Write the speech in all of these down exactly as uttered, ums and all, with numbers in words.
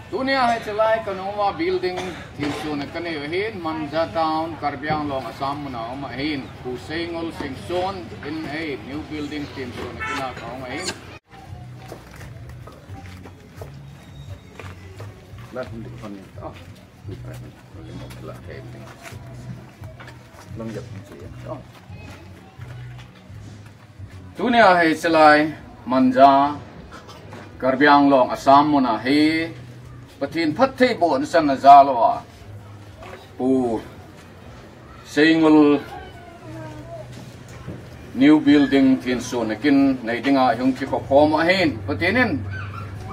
Tunia hi chilai kanung uva building themsuhna kanei u ahin, Manja Town, Karbi Anglong, Assam muna um ahin, Pu Seingol Singson in hi new building themsuhna kina kahung ahin. Tunia hi chilai Manja, Karbi Anglong, Assam muna hi Pathen phattheibohna channa jal uva Pu Seingol new building themsuhna kin nei dinga ihung kikhop khom u ahin, Pathen in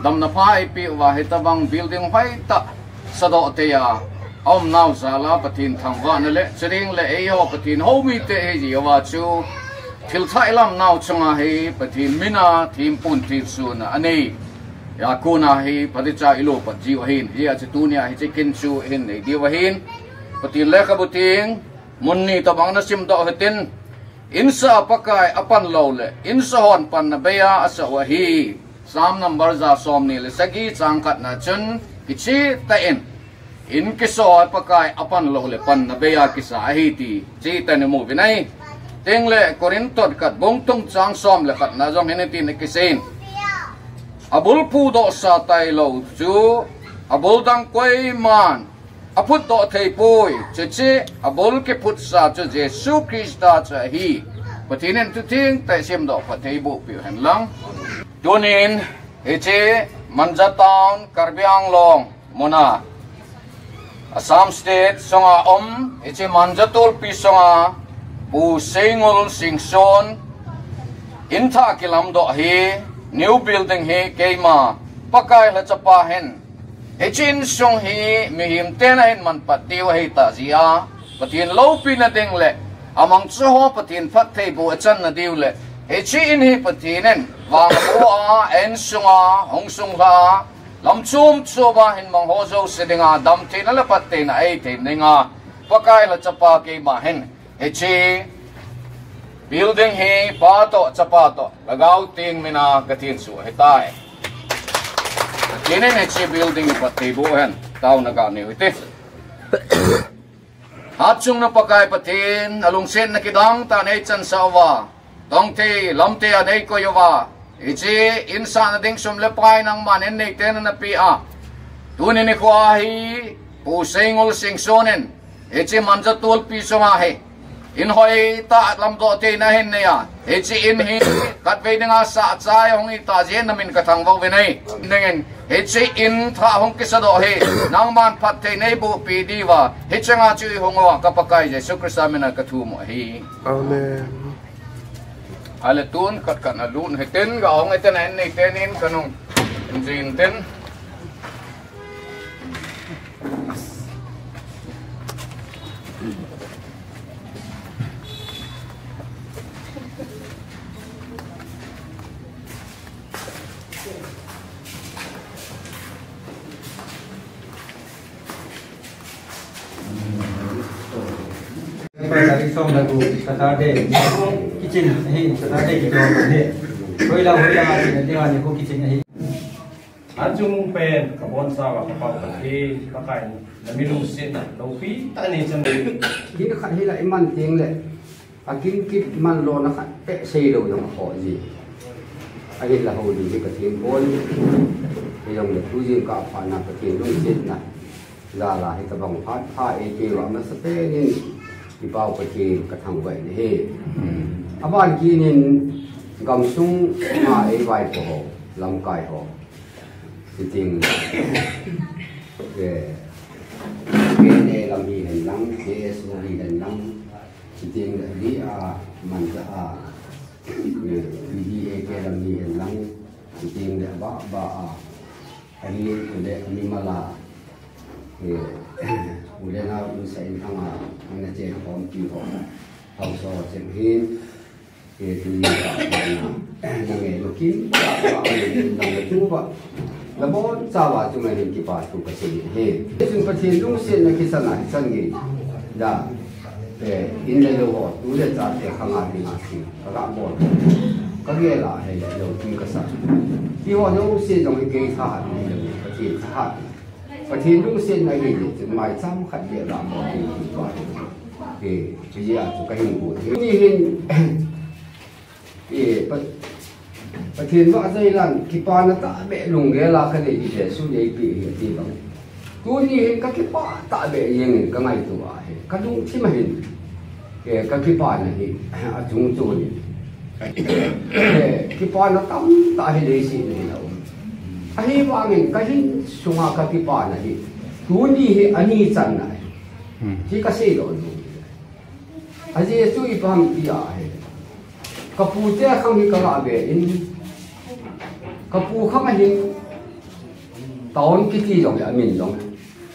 damna pha eipeh uva, hitobang building hoitah sadoh teiya aumnau jal a Pathen thangvahna le, chuteng le eiho Pathen houmite ihi uva chu thil thah ilamnau chunga hi Pathen mina thempun themsuhna anei a kona hi phatecha ilopat jiu ahin, hijeh chun tunia hiche kin chu ihin nei diu ahin, Pathen lekhabu teng mun ni tobang nasimdoh hitin, insa Pakai apan lou le insa hon panna beiya asah u ahi. Psalm number ja somni le sagi chang khatna chun kicheh tah in, in kiso Pakai apan lou le panna beiya kisa ahi ti cheh tah in imu uvin ahi. Chuteng le Corinth khat bung thum chang som le khatna jong hitin akiseiyin, abul phudohsa tailou chu abul dang koiman aphutdoh theipoi, chuche abul kiphutsa chu Jesu Christa chu ahi. Pathen in thutheng tah in semdoh phatthei eiboh peh u hen lang. Tunin hiche Manja Town, Karbi Anglong muna, Assam State sunga um, hiche Manja Tulpi sunga Pu Seingol Singson in thah kilamdoh hi, new building hi keima Pakai lhachapa hin hiche insung hi mihem ten ahin manpat diu ahitah jeh a, Pathen loupina ding le amangcha ho Pathen phattheiboh achanna diu le, hiche in hi Pathen in vangboh a, insunga hung sunglha a, lam chom chom a hinmang ho jouse dinga damtheina le phattheina eithei dinga Pakai lhachapa keima hin hiche building hi Pa toh Chapa toh Lhagao Theng mina kathensuh ahitai. Pathen in hiche building hi phattheiboh hen, taona kanei u hite. Hatchungnung Pakai Pathen, alungsetna kidang tah in eichansah uva, tongthei lamtei a neikoi uva, hiche in sahna ding sum le pai nangman in neite nanapeh a, tuni nikho hi Pu Seingol Singson in hiche Manja Tulpi sunga hi in hoitah lamdoh theina ahin nei a, hiche in hi khatvei dinga sahchai ahung hitah jeh in namin kathangvah uvin ahi. Dingin hiche in thah hung kisadoh hi nangman phatthei neibohpeh diuva hicheng a chu ihung uva ka Pakai Jesu Christa mina kathum u ahi. Amen. Ale tun khat khat nalut u hitin, gahung hitin, in neiten in kanung jin tin. Tarik som le gup Saturday, kitchen ahi, Saturday kitchen ahi. Hoilang, hoilang a kitchen ahi. Achung pen kabonchauva ka Pa Pathen, Pakai, nami lungsetna loupi tah in neichang. Hin khat hila iman teng le, akin kit man lona khat peh seilou jong akhoh ji. Ahinla hou ding hi Pathen bon. Hijongle tu jingkah phatna Pathen lungsetna jal a hitobang phat pha eipeh uva amasapen in i Pa Pathen kathangvah in ahi. Aban kit in gamsung a eivaipo ho, lamkai ho, chuteng le, eh, K N A lam hihen lang, K S O hihen lang, chuteng le D A Manja a, eh, P D A K lam hihen lang, chuteng le abah bah a, ahi, chule mimal a, eh, u le nao insung in thang a, ana chen khompi ho, haosa ho cheng hin, eh, tuni kah a na ngeh lou kit, kah a na ngeh lou kit, nang le tuva nabonchauva chunga hin kipa thu kasei ahi. Chun Pathen lungsetna kisan a, kisan ngei da. Eh, in le lou ho, tu le chate khang a dinga thil kaga bol. Kagel a hile lou twi kasa. Ti ho jouse jong hi kei thahat hilou, Pathen thahat. Pathen lungsetna hi, maicham khat le la mo ti pa. Eh, chu ya chu ka hin bu. Ni hin, eh, Pa-, Pathen vahchoi lang, kipana tahbeh lunggel a ka nei hi Jesu nei pi hi ti bang. Tuni hin ka kipah tahbeh jeng in ka ngaito a hi. Ka lungthim a hin, eh, ka kipana hi, a chung chu ni. Eh, kipana tamtah hi leiset a hin a um. Ahivangin ka hin sunga ka kipana hi, tuni hi ani channa hi. Hmm. Ti ka sei lo nu. Ajeh chu ipi ham ti a hi, ka pu te khang hi ka ga ve in, ka pu khang a hin town kiti jong le amin jong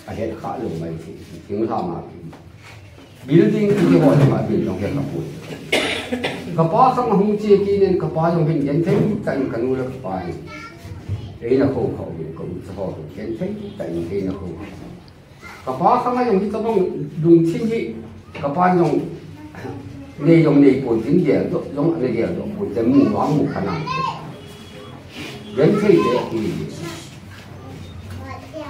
ahet kha lo mai ti, ting lha ma ti. Building kiti ho jong amin jong he ka pu. Ka pa khang a hung che kit in ka pa jong hin genthei tah in ka nu le ka pa hin eina kho kho in ka u cha ho genthei tah in eina kho kho. Ka pa khang a jong hi ka bang lungthim hi, ka pa jong nei jong nei pon tin gel doh, jong ana gel doh pon tin mu vang mu kha nang. Genthei te a ki.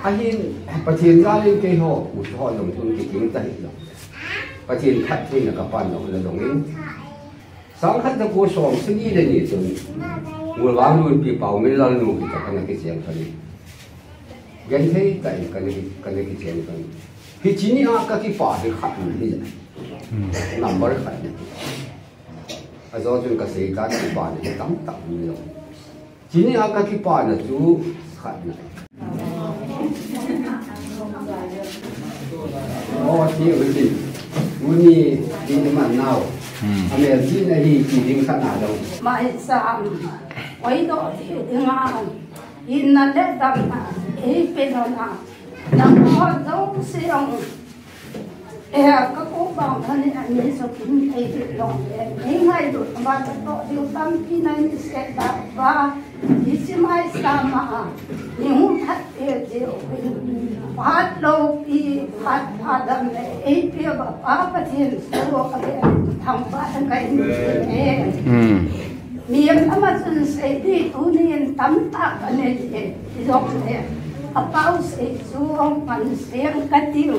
Ahin, Pathen jal in keiho, u ho jong tun kiting ta hi jong. Pathen phattheina ka pa jong ana dong in. Sangkhat jako som sagi le ni chun, Ngulvang Lunpi Pauminlal nu kita kana kicheng kha ni. Genthei tah in kana ki, kana kicheng kha ni. Hiche ni a ka kipah hi khat ni hi. Hmm. Number khat ni. Ajo chun ka sei ta kipah ni tamtah ni lo. Chuni a ka kipana chu khat na. Oh, ti u ti. Uni ti ni man nau. Hmm. Amel ti na hi ti ding khat na lo. Mai sam. Oi do ti ding a. In na le dam na. Ei pe lo na. Na ko do si ong. Eh, ka ko bang khan in ani so kin ei hi long le. Nei ngailut ba ta to diu tampi na ni se da ba. Hiche mai sama a. Ni hung that e diu. Phat loupi, phat pha dam le. Ei pe ba pa Pathen so ka be thangvah in ka hin e. Hmm. Mi am ama chun sei di tuni in tamtah ka nei e. Ijong le, apau sei chu man seng ka tiu.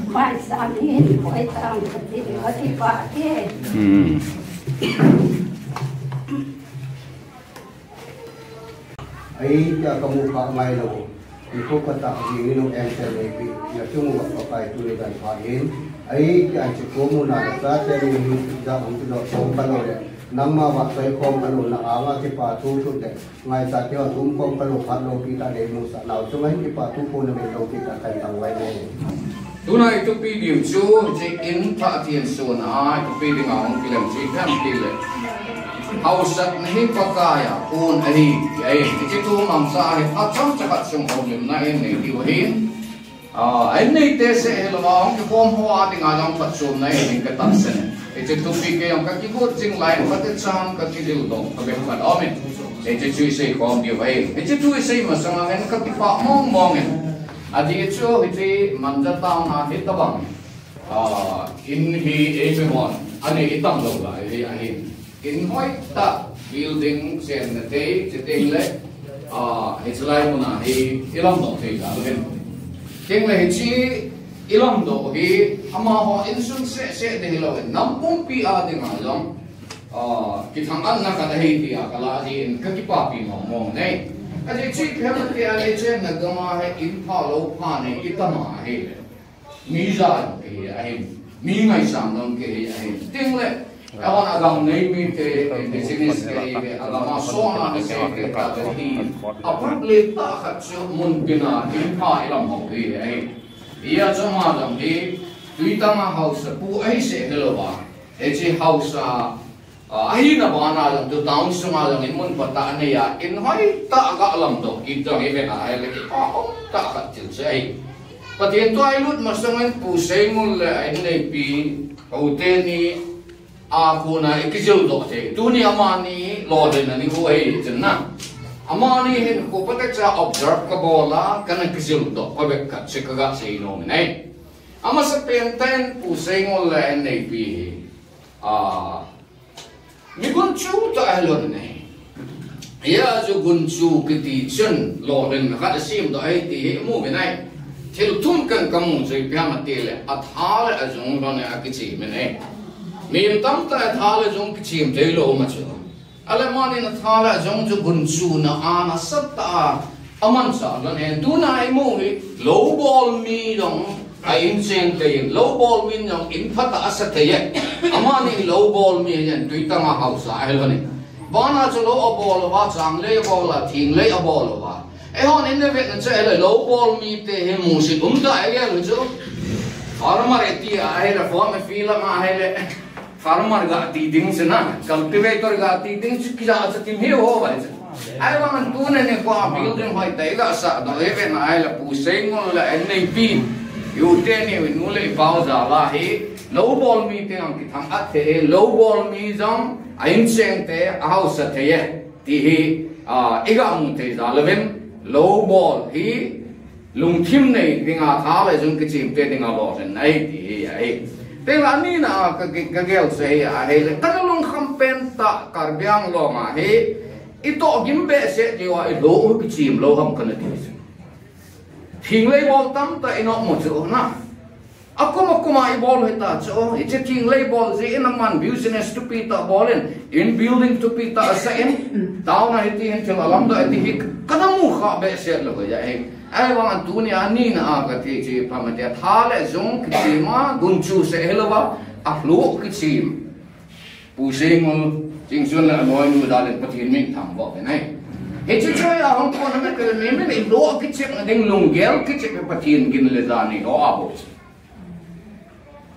Mai sam hin koi tang ka tiu, ka ti pa ke. Hmm. Ai, tia ka mu kha ngai lo. Ni ko ka ta jing ni no en tel le pi. Na chung wa ka pai tu le dan pha in. Ai, tia chu ko mu na na sa te ni ni ja hung tu do ko ka lo le. Nangma vahchoi khom ka lo na a nga kipa thu thu le. Ngaichat teu a um khom ka lo phat loupi tah dei musah nau chunga hin kipa thu pona min loupi tah kahin tangvai e. Tuna i thupi diu chu, hiche in thah thisan a i thupi dinga hung kilem chu ipi ham itile, hausatna hi Pakai a kon ahi, ti ahi. Hiche thu mangcha a hi phat chomcha khat sung houlimna in nei diu ahi. A, a in neite seh hilou a, hung kikhom ho a dinga jong phatchomna in ka tahsan e. Hiche thupi kei jong ka kigot jing lai in, phatechan ka kijildoh phabep khat aum in. Hiche chu i seikhom diu ahi. Hiche thu i sei masang a hin ka kipah mong mong in. Adeh chu hiche Manja town a hitobang, a, in hi eimahon anei itam lou lai hi ahin. In hoitah, building chenna thei, chuteng le, ah, hiche lai muna hi ilamdoh thei tauvin. Chuteng le hiche ilamdoh hi, amaho insung seh seh ding hilou in, nam pumpi a dinga jong, ah, kithang-atna khat ahi tia ka lah jeh in ka kipapi mong mong e. Ajeh chu ipi ham itile chenna gam a hi in pha lou pha nei itam a ahile. Mi ja jong kihi ahin, mi ngaisang jong kihi ahin. Chuteng le, ahon agam nei mite, business kihi ve, agam a sona na sei te ta ve hi. A public tah khat chu mun tina in pha ilam ho hi ahin. Hia chu ama jong hi, tuitang a haosa pu ahi seh hilou va. Hiche haosa A, ahina bana jong chu town sunga jong in mun phatah anei a, in hoitah a ga lamdoh kit jong iven a, ahile kipa umtah khat thil chu ahi. Pathen thu a ilut masang in Pu Seingol le a inneipi, Pu teni a kona ikijildoh thei. Tuni amani lolhinna nikho ahi chun na. Amani hinkho phatecha observe kabol a, kana kijildoh phabep khat chu kaga seinom in ahi. Amasapen tah in Pu Seingol le a inneipi hi, a, mi gunchu tah ahi lhon in ahi. Hia chu gunchu kiti chun lolhinna khat asemdoh ahi ti hi imu uvin ahi. Thil thum kan kamu chu ipi ham atile, atha le ajung lhon in akichem in ahi. Mi tamtah atha le jung kichem thei lou ma chu. Ahile amani atha le ajung chu gunchuna a nasatah a amanchah lhon in ahi. Tuna imu hi loubol mi jong a in cheng thei in, loubol mi jong in phatah a asa thei e. Amani loubol mi jong tuitang a haosa ahi lhon in. Bana chu lou abol uva, changlei abol a, thinglei abol uva. Eihon in na vetna chu ahile loubol mite hi musit umtah e gel u chu. Farmer iti a ahile, farm a field a ahile. Farmer ga ti ding chu na, cultivator ga ti ding chu kija chu tim hi ho vai chu. Ahivangin tuni nikho a building hoitah iga sah doh e, vetna ahile Pu Seingol le N A P, u teni nu le pau jal a hi, loubol mite jong kithang-at thei e, loubol mi jong a in cheng thei, a haosa thei e. Ti hi, a, iga mu thei jal uvin, loubol hi lungthim nei dinga tha le jung kichemte dinga lolhinna ahi ti hi ahi. Tengle anina a ka, ka, kagel chu hi ahile, kana lungkham pentah Karbi Anglong a hi, itoh gim behseh diu a ilou u kichem lou ham kana ti chu. Thinglei bol tamtah inop mu chu na. Akum akum a ibol u hita chu, hiche thinglei bol jeh in aman business thupi tah bol in, in building thupi tah asah in, town a hiti hin thil alamdoh e ti hi kana mu kha behseh lou ahi. Ahivangin tuni a nina a kati chu ipi ham ati le, tha le jung kichem a gunchu seh hilouva, alhoh kichem. Pu Seingol, Chingsun le aloinu jal in Pathen min thangvah uvin ahi. Hiche chu ahung kon a mi, mi min ilou kichepna ding lunggel kichep hi Pathen gin le jan nei ho abol chu.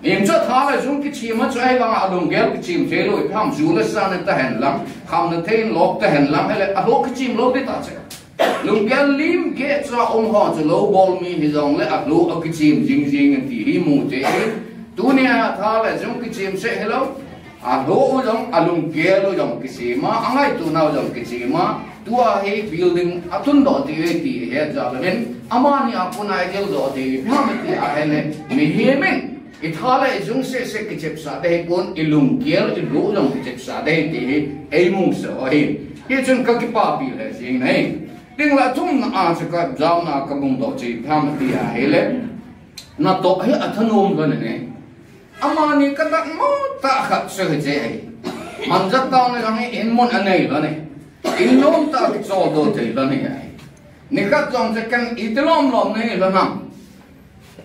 Mihem chu tha le jung kichem a chu ahivanga alunggel kichem thei lou, ipi ham ju le sa na tahen lang, khamna thei in lop tahen lang, ahile alhoh kichem lou ding tah chu. Lunggel lim geh chu a um ho chu loubol mi hijongle alhoh akichem jing jing e ti hi mu thei. Tunia tha le jung kichem seh hilou. Alhoh u jong, alunggel u jong kichem a, angaitona u jong kichem a, tua hi building atundoh diu ahi ti het jal uvin, amani a kona igel doh diu, ipi ham iti ahile, mihem in itha le ijung seh seh kichepsah ding ahipon, ilunggel, ilhoh u jong kichepsah ding ti hi eimusah u ahi. Hichun kakipapi lheh jing e. Tengle athumna a chu kajaona a kamu doh chu ipi ham iti ahile, natoh hi athanom lhon in ahi. Amani kadang mo tah khat chu hiche ahi. Manja town a jong hi in mun anei lhon e. In nom tah kicholdo thei lhon ahi. Nikhat jong chu ken iti lom lom nahi lhon ham.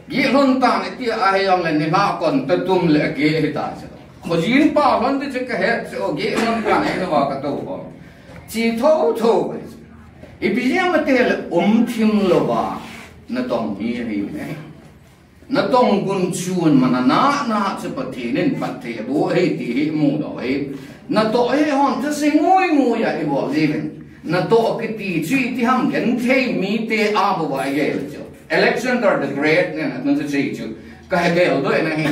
Geh lhon tan iti ahi jongle nilhah kon tatum le ageh hita chu. Khojin pa lhon ti chu kahet chu, geh lhon tan ahi louva katou khom. Chi thotho. Ipi jeh ham ati le umthim louva natong mi ahi ne. Natong gunchu man a na, na chu Pathen in phatthei aboh ahi ti hi imu doh ahi. Natoh hi hon thase ngui ngui a ibol jiuvin. Natoh kiti chu iti ham genthei mite a bou a igel chu. Alexander the Great nin atun chu sei chu. Kahegel doh in ahi.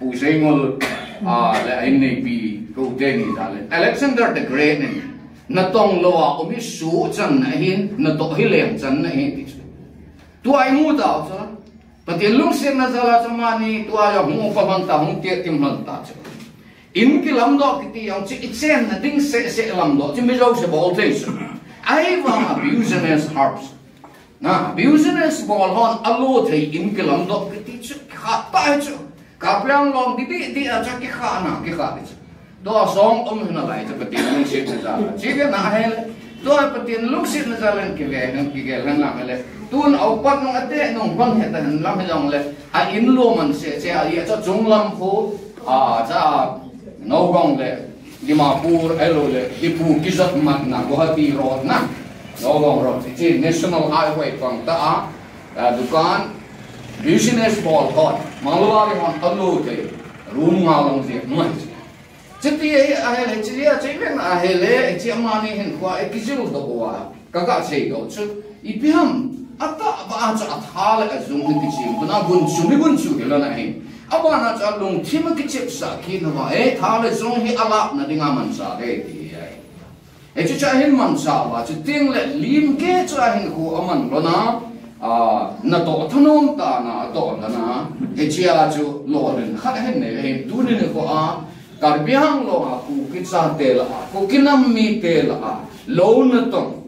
Pu Seingol, a, le a inneipi, kou teni jal in. Alexander the Great nin natong lou a um hi suh channa ahin, natoh hi leng channa ahi ti chu. Tua imu tau chu. Pathen lungsetna jal a chu amani tua jong hung upa lhon ta, hung tehtim lhon ta chu. In kilamdoh kiti jong chu ichenna ding seh seh lamdoh chu mi jouse bol thei chu. Ahivanga business hubs. Na, business bol hon alo thei in kilamdoh kiti chu kikha tah chu. Karbi Anglong didi di a chu kikha na, kikha di chu. Tua song um hina lai chu Pathen lungsetna jal a. Chi ve na ahile. Tua Pathen lungsetna jal in kive hen, kigel hen lang ahile. Tun a upat nung ate nung hon heta hen lam hijongle. A in lo man seh seh a, a chu chunglam khu, a, cha Nagaon le Dimapur, ahilou le, Diphu kijot matna, Guwahati road na. Nagaon road, hiche National Highway pang tah a, a, dukan, business bol hon, Marwari hon, alo thei, room nga long jeh, mai. Chuti ahi, ahile, chuti a, chuti veng ahile, hiche amani hinkho a, ikijil doh uva. Kaga seidoh chu, ipi ham, atahbeh a chu atha le ajung hi kichem, tuna gunchu mi gunchu hilou na hi. Abana chu alungthim a kichepsah kit uva, e, tha le jung hi alapna dinga manchah ding ti ahi. Hichu chu ahin manchah uva, chutengle lim geh chu ahinkho aman lhon a, a, natoh thanom tah a atoh lhon a, hichea chu lolhin khat ahin nei ahin, tuni nikho a, Karbi Anglong a Kuki chate lah a, Kuki nam mite lah a, lou natong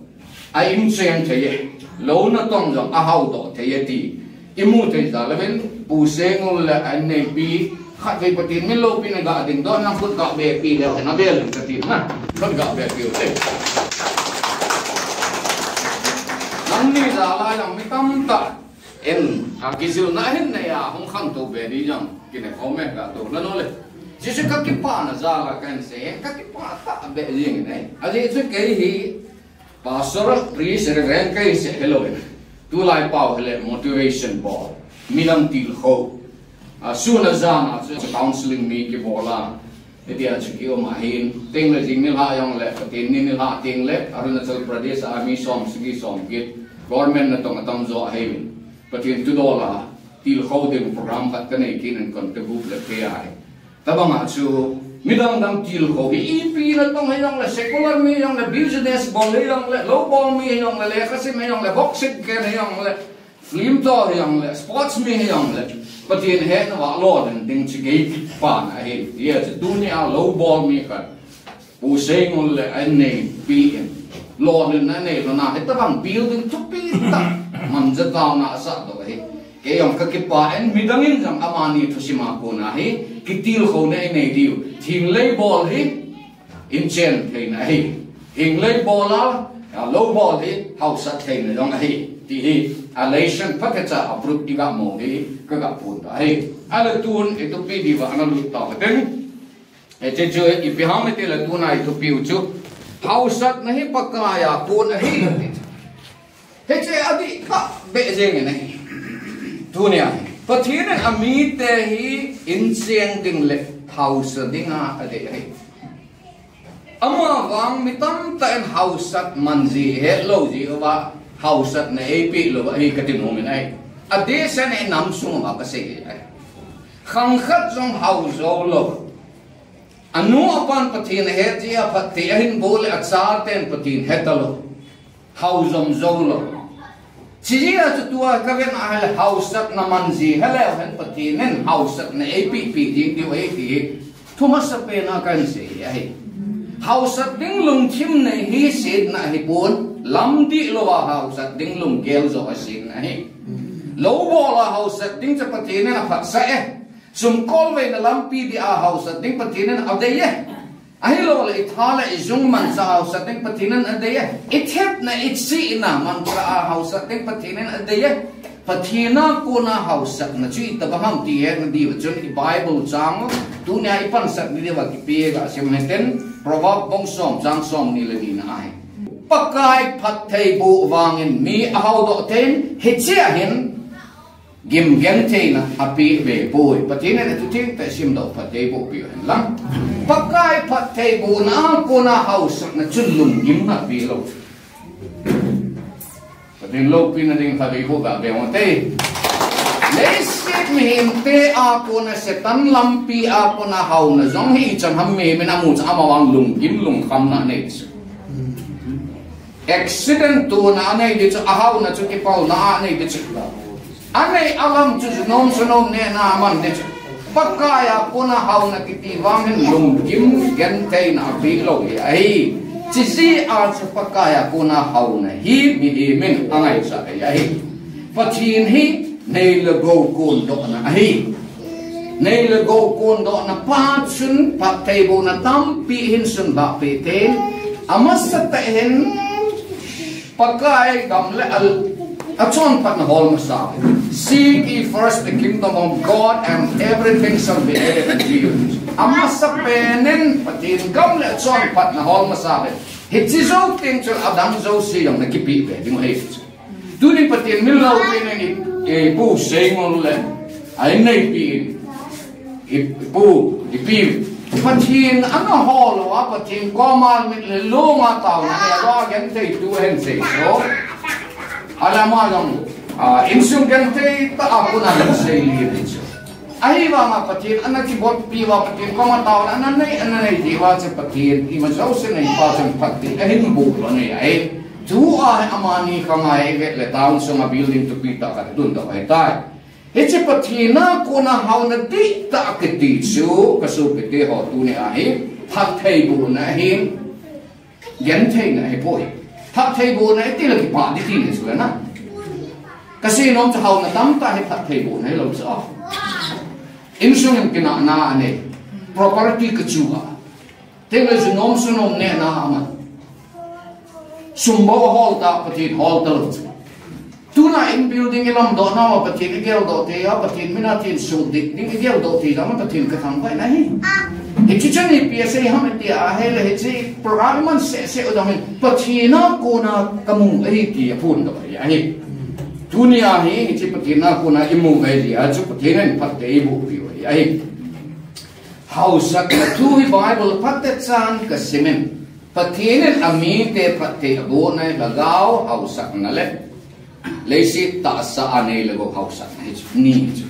a in cheng thei e, lou natong jong a haodoh thei e ti. Imu thei jal uvin, Pu Sengul le a inneipi, khatvei Pathen min loupina ga dingdoh, nang khut ga beh peh leu hen, abel in kati na, khut ga beh peh u te. Nangni jal a jong mi tamtah in, a kijilna hin nei a, hung khantou be di jong, kine khom e, ga tou na no le. Jesu ka kipana jal a kahin sei, ka kipa tah be jing in ahi. Ajeh chu kei hi, Pastor, priest, reverend kahi seh hilou in. Tulai pao hile motivation bol. Midang tilkhou. A, sun a jan a chu counseling mi kibol a. Hitia chu kium ahin. Teng le jing nilhah jong le, Pathen ni nilhah teng le, Arunachal Pradesh a mi som sagi som get. Government natong atam jo ahi. Pathen thudol a. Tilkhou ding program khat kanei kit in contribute le thei ahi. Tabang a chu, midang dang tilkhou hi, ipi natong hi jong le, secular mi hi jong le, business bol hi jong le, lou bol mi hi jong le, lekhasim hi jong le, boxing ken hi jong le, film toh hi jong le, sports mi hi jong le, Pathen hetna vah lolhin ding chu kei kipana ahi. Hijeh a chu tunia lou bol mi khat, Pu Sengul le a inneipi in, lolhinna anei lhon a, hitabang building thupi tah, manja taona asah doh ahi. Kei jong ka kipa in, midang in jong amani thusim a kona hi, kitilkhouna inei diu. Thing lei bol hi, inchen theina ahi. Thing lei bol a, a lou bol hi, hausat theina jong ahi. Ti hi, a lesson phatecha a proof iga mu hi, kaga phon ta ahi. Ahile tun, itupi diuva, ana lut tau ka teng. Hiche chu ipi ham itile tuna ithupiu chu, hausatna hi Pakai a kon ahi ati chu. Hiche adih tah beh jeng in ahi. Tunia hi Pathen in amite hi incheng ding le hausa dinga adei ahi. Amavang mi tamtah in hausat man ji, hetlou ji uva, hausatna eipeh lou ahi kati nom in ahi. Adehset in inam sung uva kasei ahi. Khang khat jong hao jou lou. Anu apan Pathen ahet jeh a phatthei ahin bol le achaten Pathen he talou. Hao jom jou lou. Chujeh a chu tua kaven a hile hausatna man ji heleu hen Pathen in hausatna eipeh peh ding diu ahi ti hi. Thumasapen a kahin sei ahi. Hausat ding lungthim nei hi setna ahipon, lam dihlou a hausat ding lunggel jo asetna ahi. Lou bol a hausat ding chu Pathen in aphatsah e. Sum kolveina lampi dia hausat ding Pathen in adei e. Ahilouleh itha le ijung manchah a hausat ding Pathen in adei e. Ithepna ichihna manchah a hausat ding Pathen in adei e. Pathen a kona hausatna chu itobang ham ti hetna diuva chun i Bible chang tunia ipansat diuva kipe ga sim hiten, Proverb bung som chang somni le nina ahi. Pakai phattheiboh vangin mi ahao doh thei in, hichea hin gim gentheina apeh be poi. Pathen in athu thengtah simdoh phattheiboh peh u hen lang. Pakai phattheibohna a kona hausatna chun lunggimna apeh lou. Pathen loupina ding khatvei khu ga be u hite. Leiset mihemte a kona Satan lampi a kona haona jong hi ichan ham mihem in amu chu amavang lunggim lungkhamna anei chu. Accident tuna anei di chu, ahaona chu kipalna a anei di chu. Anei alam chu junom sunom nehna aman di chu. Pakai a kona haona kiti vang hin lunggim gentheina apeh lou hi ahi. Chujeh a chu Pakai a kona haona hi mihem in angaichat ahi. Pathen hi nei le gou kondohna ahi. Nei le gou kondohna pa chun phattheibohna tampi hin sunlhah peh thei in, amasatah hin Pakai gam le a, achonphatna hol masa. Seek ye first the kingdom of God and everything shall be added unto you. Amasapen in Pathen gam le achonphatna hol masa. Hiche jou teng chun adang jouse jong nakipeh be ding ahi. Tunin Pathen min loupina in, eh, Pu Sengul le a inneipi in, i, i pu, i pi, Pathen ana hol uva, Pathen koma mit le lung'a taona nei uva genthei tu ahin sei chu. Ahile ama jong, ah, insung genthei tah a kon ahin sei lih ahi chu. Ahivanga Pathen ana kibotpi uva, Pathen koma taona ana nei, ana nei diuva chu Pathen ima jouse neipa chun phatthei ahin boh lhon ahi. Tua hi amani khangai vet le town sunga building thupi tah khat atundoh ahitai. Hiche Pathen a kona haona dihtah kiti chu, kasopite ho, tunia hi phattheibohna ahin, gentheina ahipoi. Phattheibohna itile kipah ding tina chu na. Kasei nom chu hauna tamtah hi phattheibohna hilou chu. Insung in kinahna anei. Property kachu a. Tengle chu nom sunom nehna aman. Sum bou ahol ta, Pathen hol talou chu. Tuna in building ilamdoh nauva Pathen igeldoh thei a, Pathen mina thinsung ding igeldoh thei jeh a Pathen kathangvah in ahi. Hiche chun ipi asei ham iti ahile hiche program iman sehseh u jong in Pathen a kona kamu ahi ti aphondoh ahi. Tunia hi hiche Pathen a kona imu ahi jeh a chu Pathen in phatthei eiboh piu ahi. Hausatna thu hi Bible phatechan kasimin. Pathen in amite phatthei abohna hi lhagao hausatna le leiset tahsa a nei le gou hausatna hichu, ni hichu.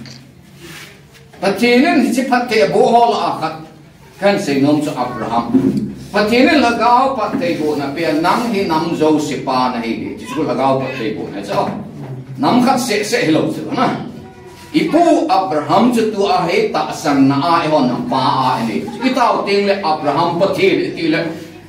Pathen in hiche phatthei aboh ho lah a khat kahin seinom chu Abraham. Pathen in lhagao phattheibohna apeh a, nang hi nam jouse pa nahi, hichu lhagao phattheibohna chu. Nam khat sehseh hilou chu na. Ipu Abraham chu tua hi tahsanna a eihon pa a inei. Itao tengle Abraham Pathen itile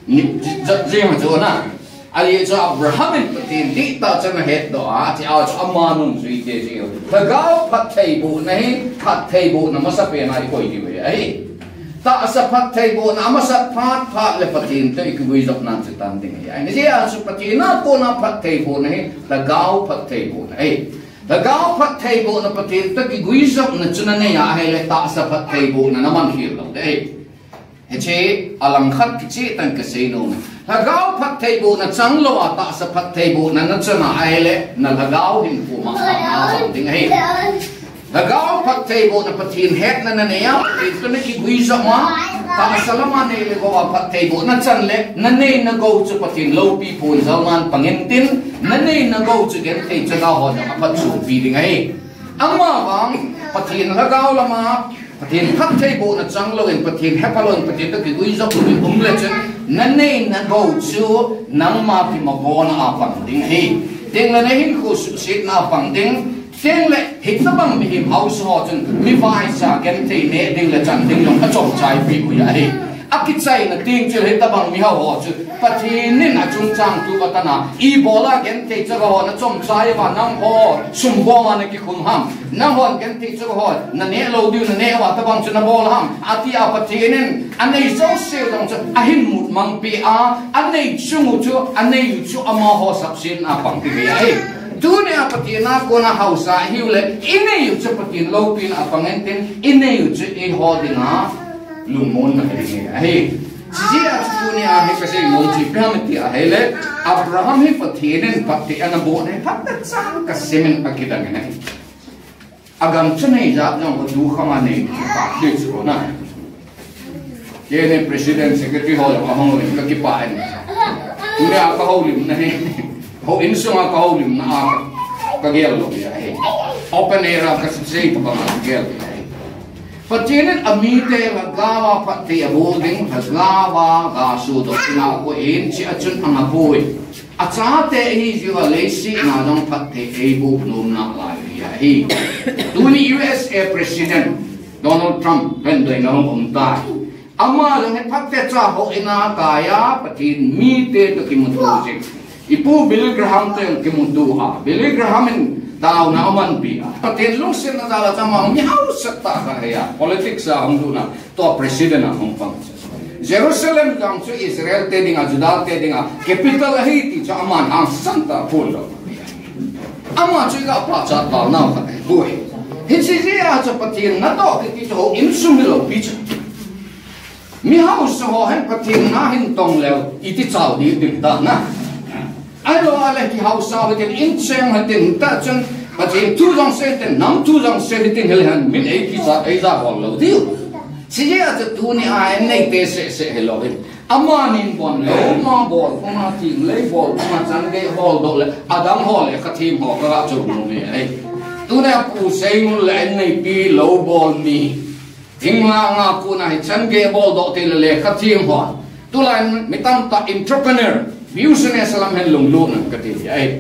nijat jeng chu na. Ajeh chu Abraham in Pathen dihtah chun ahetdoh a, chea chu ama nungjui te jeng. Lhagao phattheibohna hi phattheibohna masapen a ikoi diu ahi. Tahsa phattheibohna amasat phat phat le Pathen toh ikiguijopna chu tan ding ahi. Ajeh chu Pathen a kona phattheibohna hi lhagao phattheibohna ahi. Lhagao phattheibohna Pathen toh kiguijopna chu nanei a ahile tahsa phattheibohna naman khel lou ding ahi. Hiche alangkhat kicheh tah in kasei nom e. Lhagao phattheibohna changlou a tahsa phattheibohna nachan a ahile nalhagao hinkho mangthah a vang ding ahi. Lhagao phattheibohna Pathen hetna nanei a, Pathen toh nakiguijop a, tahsa lama nei le gou a phattheibohna chan le nanei nagou chu Pathen loupi phonjal nan pang intin, nanei nagou chu genthei chaga hon jong aphatchompi ding ahi. Amavang Pathen lhagao lama Pathen phattheibohna changlou in, Pathen hephalou in, Pathen toh kiguijop louvin um le chun nanei nagou chu nangma kimagona a pang ding ahi. Tengle nahinkho suhsetna a pang ding. Tengle hitobang mihem haosa ho chun mivaicha genthei neh ding le chan ding jong achomchaipi u ahi. Akichaina teng chule hitobang mihao ho chu Pathen in achungchang tup atan a, ibola genthei chaga hon achomchai uva, nangho sum boma nakikhum ham, nanghon genthei chaga hon naneh lou diu naneh uva tobang chu nabol ham, atia Pathen in anei jouse jong chu ahin mut mangpeh a, anei chung u chu, anei u chu amaho sapsetna a pang ding ahi. Tunia Pathen a kona haosa ihiu le inei u chu Pathen loupina a pang intin, inei u chu eiho dinga lungmonna hi ding ahi. Chujeh a chu tunia hi kasei nom chu ipi ham iti ahile, Abraham hi Pathen in phatthei anaboh hi phatechan kasimin akidang in ahi. Agam chanei jat jong katu khama nei kipah ding chu na. Kei ni president secretary ho jong ahung lin kakipah in. Tunia kahoulimna hi, houin sunga kahoulimna a kagel lou ahi. Open air a kasei tabang a kagel ahi. Pathen in amite lhagao a phatthei aboh ding, lhagao a gasodoh ina akoh in, chea chun angapoi. Achate ahi jeh uva leiset a jong phatthei eiboh nom nalai ahi. Tuni U S A President Donald Trump pen doina hung um tai. Ama jong hi phatecha houin a kai a, Pathen mite toh kimuto jing. Ipu Billy Graham toh jong kimuto a, Billy Graham in taona amanpi a, Pathen lungsetna jal a chu ama mi hausatah khat ahi a, politics a hung lutna, tua president a hung pang. Jerusalem jong chu Israel te dinga, Juda te dinga capital ahi ti chu aman hangsan tah a phondoh. Ama chu iga pachat bal nau khat ahi. Hiche jeh a chu Pathen natoh kiti chu houin sung hiloupi chu. Mi haosa ho hin Pathen na hin tong leu iti chao ding ding ta na. Ahilou le kihaosa hitin, incheng hitin, tah chun Pathen thu jong sei hitin, nam thu jong sei hitin, hileh hin min eikichat eija hol lou diu. Chujeh a chu tunia inneite sehseh hilou hin, amanin bon lou ma bol, ama thim lei bol, ama changei holdoh le adang ho le khathem ho kaga chu nom e. Tunia Pu Seingul le inneipi lou bol mi, hinglanga kona hi changei boldoh thei le lekhathem ho. Tulai mi tamtah entrepreneur, business lam hin lunglutna kati ahi.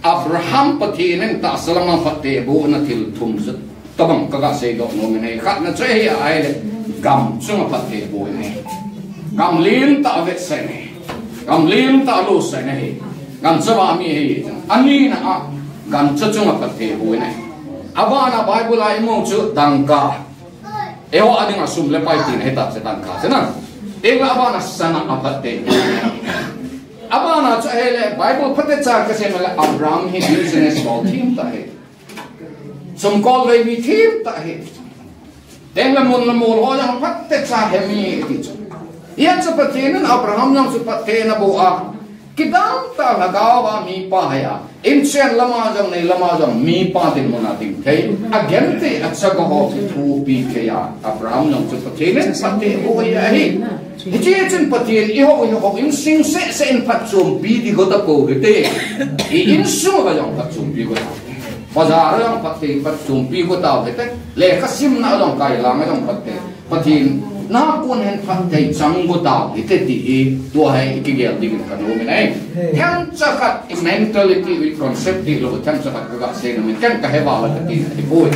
Abraham Pathen in tahsa lama phatthei abohna thil thum chu tabang kaga seidoh nom in ahi. Khatna chu ahi ahile, gam chunga phatthei aboh in ahi. Gam lentah avetsah in ahi. Gam lentah alosah in ahi. Gam chavah mi ahi. Anina a, Gancha chunga phatthei boh in ahi. Abana Bible a imu chu dangka. Eiho a dinga sum le pai tina hita chu dangka chu na. Tengle abana sana a phatthei boh in ahi. Abana chu ahile Bible phatecha kasei le Abraham hi business bol thim tah ahi. Sumkol vei mi thim tah ahi. Tengle mun le mol ho jong phatecha he mi ti chu. Hijeh chun Pathen in Abraham jong chu phatthei ana boh a. Kidang tah lhagao a mipa hi a. Inchen lama jong nei lama jong mipa dinmun a ding thei. Agenthei achaga ho kithopi thei a. Abraham jong chu Pathen in phatthei aboh ahi. Hiche chun Pathen eiho, eiho insung seh seh in phatchompi ding got a pou hite. I insung a jong phatchompi got a. Bazar a jong phatthei phatchompi got a hite. Lekha simna a jong kai lang a jong phatthei. Pathen nakon hin phatthei chang got a hite ti hi. Tua hi kigel ding in kanom in ahi. Themcha khat i mentality, i concept ti lou, themcha khat kaga sei nom in ken kahe val a kati ahi poi.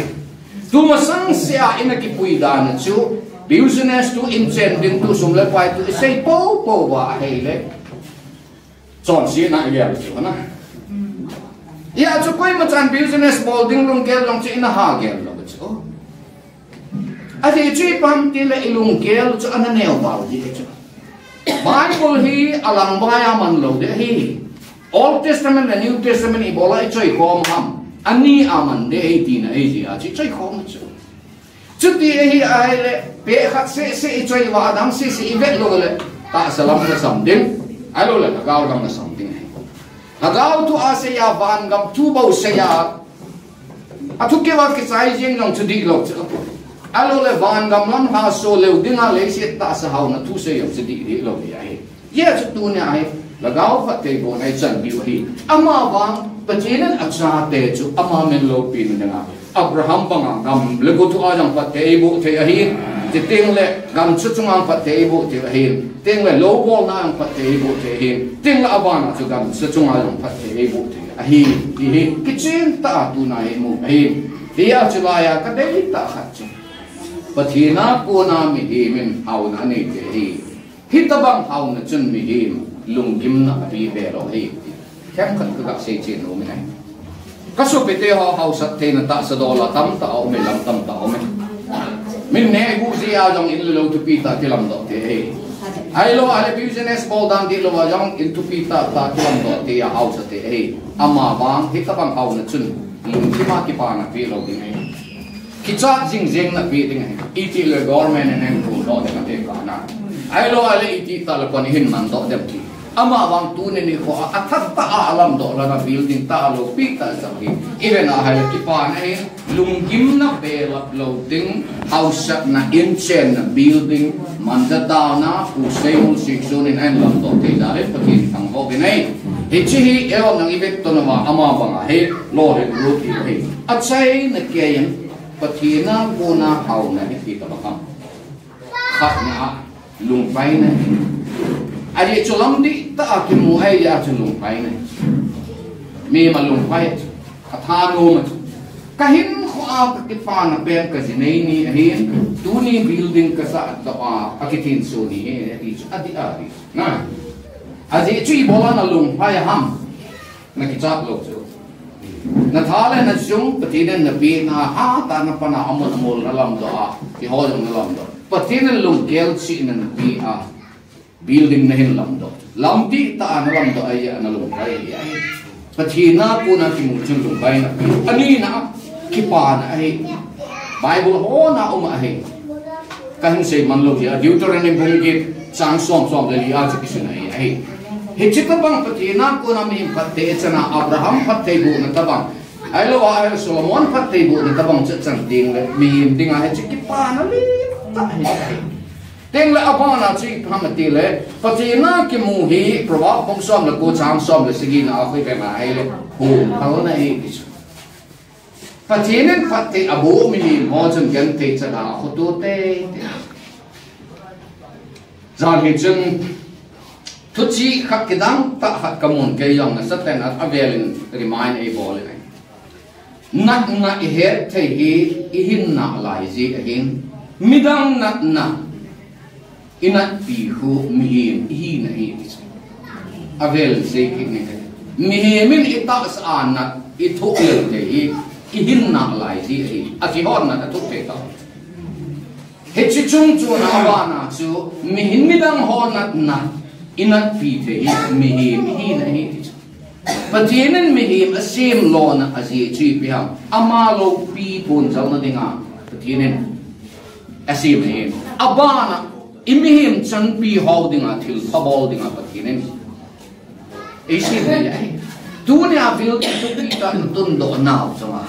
Tumasang sea ina kipui dan chu, business tu, inchen ding tu, sum le pai tu, isei pou pou va ahile. Chonsetna igel chu na. Hijeh chun koima chan business bol ding lunggel jong chu ina ha gel lou chu. Ajeh chu ipi ham tile ilunggel chu ana neo val ji chu. Bible hi alang vai a man lou ding ahi. Old Testament le New Testament ibol a ichoi khom ham. Ani a man ding ahi tina ahi jeh a chu ichoi khom chu. Chuti ahi ahile, peh khat seh seh ichoi uva, adang seh seh ivet lou le, tahsa lam nasam ding. Ahilou le, lhagao lam nasam ding ahi. Lhagao thu a sei a, vangam thu bou sei a, athu keu a kichai jeng jong chu dihlou chu. Ahilou le, vangam lam lhaso leu ding a leiset tahsa haona thu sei jong chu dih dihlou ahi. Hijeh chun tunia hi, lhagao phatthei bohna ichan diu ahi. Amavang, Pathen in achate chu ama min loupina dinga. Abraham banga gam le go thu a jong phatthei eiboh thei ahin. Chuteng le gancha chunga phatthei eiboh thei ahin. Chuteng le lou bolna a jong phatthei eiboh thei ahin. Chuteng le abana chu gancha chunga jong phatthei eiboh thei ahi. Ti hi, kichen tah a tuna hi imu ahin. Hijeh chun laiya kadei tah khat chu. Pathen a kona mihem in haona anei thei ahi. Hitabang haona chun mihem lunggimna ape be lou ahi. Themkhat kaga seichen nom in ahi. Kasopite ho haosat theina tahsa dol a tamtah aume, lam tamtah aume. Min neh gu jeh a jong in le lou thupi tah a kilamdoh thei ahi. Ahilou ahile business bol dan dihlou a jong in thupi tah tah a kilamdoh thei a haosat thei ahi. Amavang hitabang haona chun lunggim a kipana pe lou ding ahi. Kichat jing jeng na pe ding ahi. Iti le government in ahin phondoh ding ahi kati na. Ahilou ahile iti tah le koi in ahin mandoh dem ti. Amavang tuni nikho a, athat tah a alamdoh lhon a building tah a loupi tah jong hi. Ivet na ahile kipana ahi, lunggimna belap lou ding, haosatna, inchenna, building, manja taona, Pu Seimol Singson in ahin lamdoh thei jal in Pathen thangvah uvin ahi. Hiche hi eiho nang ivet to nauva, amavang ahi, lolhin lut u ahi. Achaina keiyin, Pathen a kona haona hi ipi tabang ham. Khatna a, lungpaina. Ajeh chu lam dihtah a kimu ahi jeh a chu lungpaina. Mihem alungpai chu, athanom a chu. Kahinkho a kakipana pen kaji nei ni ahin, tuni building kasah doh a, akithin so ni ahi, ati chu, adih a dih. Na. Ajeh chu ibol a nalungpai ham. Nakichat lou chu. Natha le najung, Pathen in napeh na, hatah a napan a, amun amol nalamdoh a, keiho jong nalamdoh. Pathen in lunggel chihna napeh a, building nahin lamdoh. Lam dihtah a nalamdoh ahi a nalungpai ahi. Pathen a kona kimu chun lungpaina ape. Anina, kipana ahi. Bible hon a um ahi. Kahin sei man lou jeh a, Deuteronomy bung get chang som, som le li a chu kisun ahi, ahi. Hiche tabang Pathen a kona mihem phatthei achan a, Abraham phatthei bohna tabang. Ahilou a, ahile Solomon phatthei bohna tabang chu achan teng le, mihem dinga hiche kipana lentah ahi, ahi. Chuteng le abana chu ipi ham ati le, Pathen a kimu hi, Proverb bung som le ko chang som le sagi na a khu ivet na ahile, hung phalna ahi ti chu. Pathen in phatthei aboh mihem ho chun genthei chan a akhoto teitei. Jan hi chun thuchih khat kidang tah khat kamun kei jong nasatah in avel in remind eibol in ahi. Natna ihet thei hi ihinna lai jeh ahin. Midang natna inatpi khu mihem ihina ahi ti chu. Avel in sei kit nge. Mihem in itahsa a nat I thoh lel thei hi, i hinna lai ji ahi, a kihonna ka thoh thei tau. Hiche chung chun a bana chu, mihem midang ho natna, i natpi thei hi, mihem i hina ahi ti chu. Pathen in mihem a sem lona a jeh chu ipi ham, ama loupi ponjalna dinga, Pathen in a sem ahi. A bana, i mihem chanpi ho dinga, thilpha bol dinga, Pathen in Ei sem ahi. Tunia building thupi tah na tundoh nau chunga,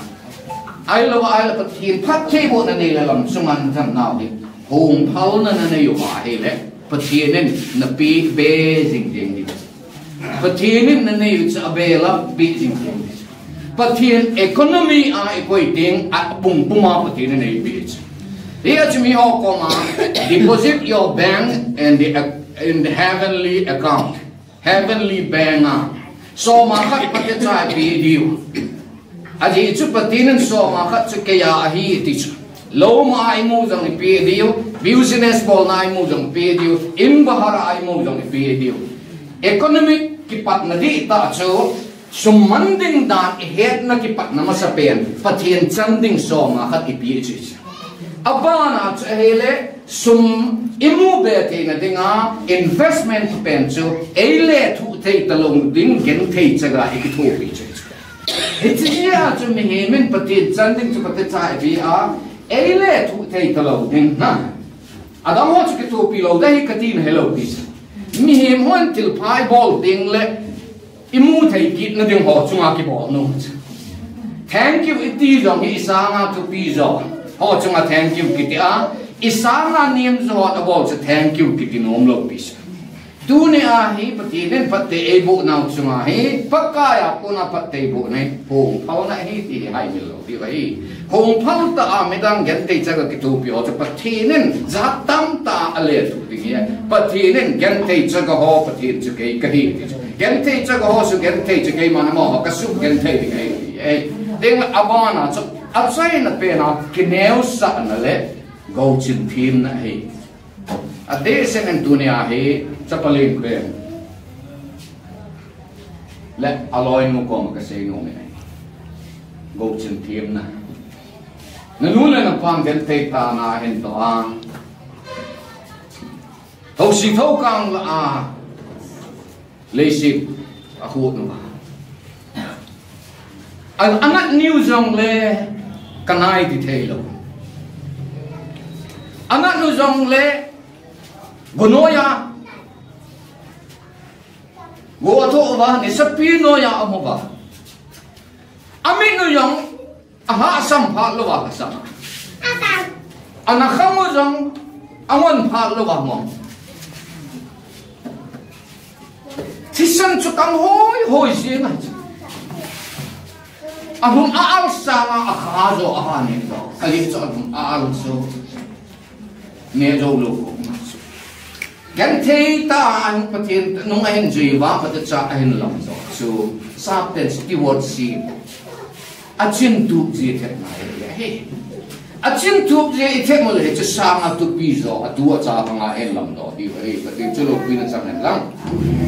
ahilou, ahilou Pathen phattheibohna nei le lam chunga na than nau hi, hongphalna na nei uva ahile, Pathen in na peh be jing ding ahi. Pathen in na nei u chu abel a peh jing ding ahi. Pathen economy a i koi teng a pum pum a Pathen in ei peh chu. Hijeh chun miho koma, deposit your bank and the, in the heavenly account. Heavenly bank a, soma khat phatecha i peh diu. Ajeh chu Pathen in soma khat chu kei a ahi ti chu. Lou ma a i mu jong i peh diu, business bolna a i mu jong i peh diu, in bahar a i mu jong i peh diu. Economic kipatna dihtah chu, sum man ding dan i hetna kipatna masapen, Pathen chan ding soma khat i peh chu. Abana chu ahile, sum i mu be theina dinga investment pen chu, ei lethuh thei talou ding genthei chaga i kithopi chu. Hiche jeh a chu mihem in Pathen chan ding chu phatecha i peh a, ei lethuh thei talou ding na. Adang ho chu kithopi lou ding ahi kati na hilou pi chu. Mihem hon thilpha i bol ding le, i mu thei kitna ding ho chunga kibol nom chu. Thank you i ti jong hi i sanga thupi jo ho chunga thank you kiti a, i sanga nem jo ho abol chu thank you kiti nom lou pi chu. Tunia hi Pathen in phatthei eiboh nau chunga hi, Pakai a kona phatthei bohna hi, hongphalna ahi ti hi haimil lou diu ahi. Hongphal tah a midang genthei chaga kithopi ho chu Pathen in jat tamtah a lethuh ding ahi. Pathen in genthei chaga ho Pathen chu kei kahi ti chu. Genthei chaga ho sugenthei chu keiman amaho kasugenthei ding ahi ti ahi. Tengle abana chu achaina pen a kineosahna le gouchin themna ahi. Adehset in tunia hi chapa lien pen le aloinu koma kasei nom e. Gouchin themna. Nanu le napan genthei tah a nahin toh a, thousi thoukang lah a leiset a khut uva, a, anat niu jongle kanai ti theilou. Anat nu jongle go noiya go athoh uva, nisapi noiya aum uva. Amit nu jong ahahsam phat louva hahsam a, ana khang u jong angon phat louva ngon. Thisan chu kang hoi hoi jeng ahi chu. Alhum a-al sanga akha jo aha ne jo, ajeh chu alhum a-al chu ne jou lou koma chu, genthei tah a Pathen nung ahin jui uva, phatecha ahin lam jo chu, Satan stewardship, achin tup jeh thepna ahi. Achin tup jeh i thep u le hiche sanga thupi jo, atu acha banga ahin lam jo diu ahi. Pathen chu loupina chang hen lang.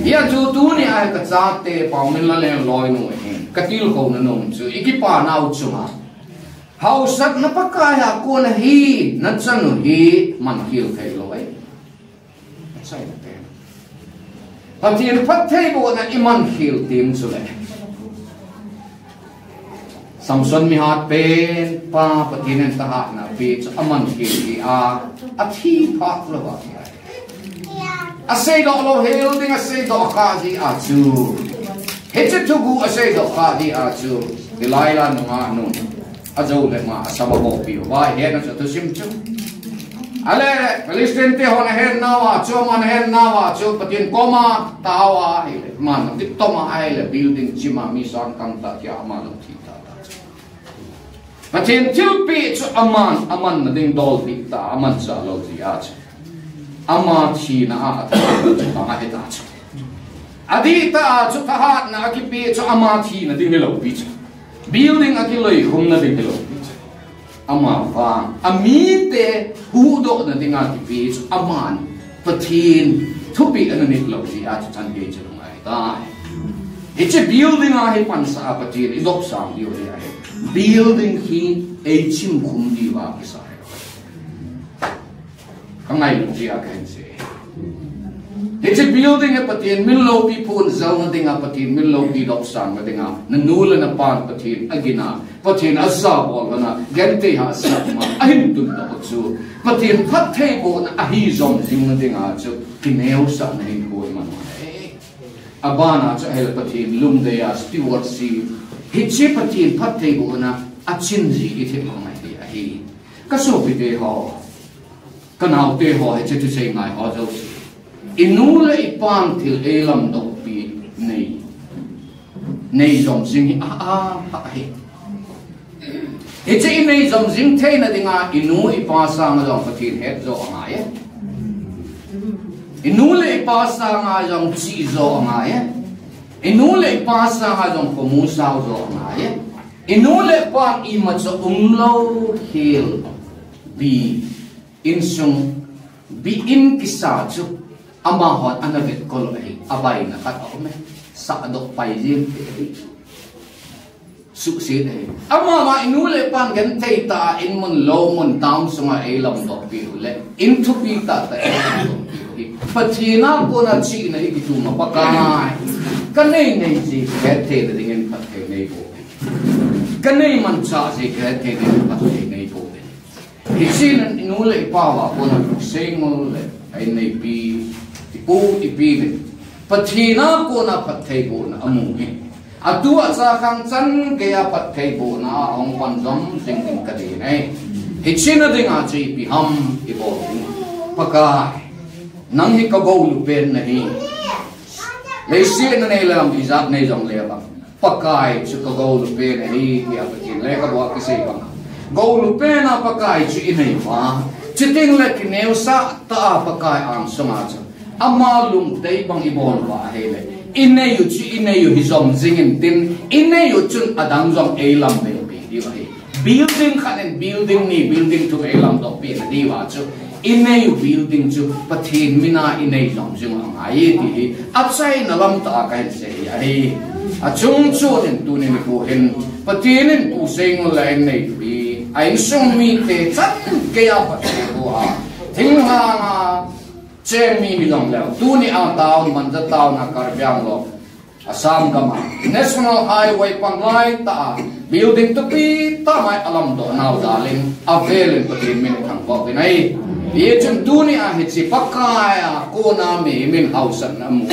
Hijeh chun tunia hi kachate Paominlal le aloinu ahin katilkhouna nom chu, i kipa nau chunga haosatna Pakai a kona hi nachan u hi mankhel theilou ahi. Achaina pen, Pathen phattheibohna i mankhel teng chule, Samson mihat pen pa Pathen in thahatna apeh chu amankhel jeh a, athi phat louva aseidoh louhel ding aseidoh khah jeh a chu, hiche thuguh aseidoh khah jeh a chu, Delilah nungah nun ajou le ama asam abol piu va, hetna chu thusim chu. Ale Philistine te hon ahetnauva chu, aman ahetnauva chu Pathen koma tao ahile, aman kitoma ahile, building chima mi sang kang tah kia aman athi tata chu. Pathen thilpeh chu aman, amanna ding dol dihtah a amansah lou jeh a chu, ama thina a atha chu bang ahita chu. Adihtah a chu thahatna akipeh chu ama thina ding hiloupi chu, building akiloikhumna ding hiloupi chu, amavang amite huhdohna dinga kipeh chu, aman Pathen thupeh ana nit lou jeh a chu, chan gei chu lungai tai. Hiche building a hi pansah a Pathen idopsang diu ahi. Building hi eichim khum diuva kisa ahi. Ka ngailut jeh a kahin sei. Hiche building hi Pathen min loupi phondoh na dinga, Pathen min loupi dopsang na dinga, nanu le napan Pathen agin a, Pathen asabol lona, genthei hahsatna ma ahin tun tah chu, Pathen phattheibohna ahi jom jing na dinga chu, kineosahna hin koi man ahi. Abana chu ahile Pathen lungdei a stewardship. Hiche Pathen phattheibohna a chin ji i thei mang mai hi ahi. Ka sopite ho, ka naote ho, hiche thusei ngai ho jouse, i nu le i pan thil eilamdohpi nei, nei jom jing hi a, a, a, ahi. Hiche i nei jom jing theina dinga i nu i pa sanga jong Pathen het jo angai e. I nu le i pa sanga jong chih jo angai e. I nu le i pa sanga jong khomu sao jo angai e. I nu le i pa imacha umlou hel, bi insung, bi in kisa chu amahon ana vetkol u ahi, abaina khat aum e, sahdoh pai jeng te ahi. Suhset ahi. Amavang i nu le i pan genthei tah a in mun lou mun town sunga eilamdohpi u le, in thupi tah tah eilamdohpi u hi, Pathen a kona chihna i kitum a, Pakai, ka nei nei jeh kahet theina dingin phatthei nei boh in. Ka nei manchah jeh kahet theina dingin phatthei nei boh in. Hichun i nu le i pa uva kona thusei ngol le, a inneipi, i pu i pi le, Pathen a kona phattheibohna amu hi, atu achakhang chan geiya phattheibohna a ahung pan jom jing ding kadei ahi. Hiche na dinga chu ipi ham ibol ding. Pakai, nang hi ka goulupen nahi. Leiset a nei le lam ijat nei jongle vang, Pakai chu ka goulupen ahi, tia Pathen lekhabu a kisei banga, goulupen a Pakai chu inei uva, chuteng le kineosah tah a Pakai angsunga chu ama lungdei bang ibol uva ahile, inei u chu inei u hi jom jing intin, inei u chun adang jong eilamdohpi diu ahi. Building khat in building ni, building thum eilamdohpi na diuva chu, inei u building chu Pathen mina inei jom jing u angai e ti hi achaina lam tah a kahin sei ahi. Achungchon in tuni nikho hin Pathen in pu Seingol le a inneipi, a insung mite chan geiya phattheiboh a, thinglhang a cheng mi hijongleu, tuni a town, Manja town a, Karbi Anglong, Assam gam a National Highway pan laitah a building thupi tah mai alamdoh nau jal in, avel in Pathen min thangvah uvin ahi. Hichun tuni a hiche Pakai a kona mihem in hausatna amu.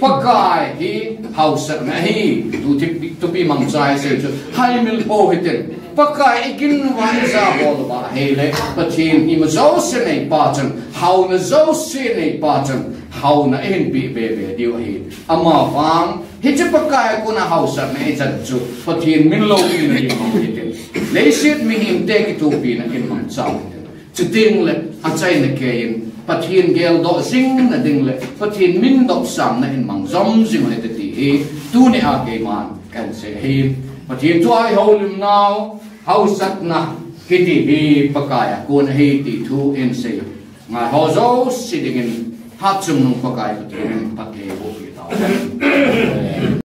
Pakai hi hausatna ahi. Tu thupi, thupi mangcha isei chu haimil pou hitin, Pakai igin uva ijabol uva ahile, Pathen ima jouse neipa chun, hauna jouse neipa chun, hauna eihin peh bebe diu ahi. Amavang hiche Pakai a kona hausatna ichan chu Pathen min loupina ding mang hitin, leiset mihemte kithopina in mangcha u hitin, chuteng le achaina keiyin Pathen geldoh jing na ding le Pathen min dopsangna in mang jom jing u hite ti hi tuni a keiman kahin sei ahi. Pathen thu a ihoulim nau, hausatna kiti hi Pakai a kon ahi ti thu in sei ngai ho jouse dingin, hatchungnung Pakai Pathen in phatthei boh peh tau hen.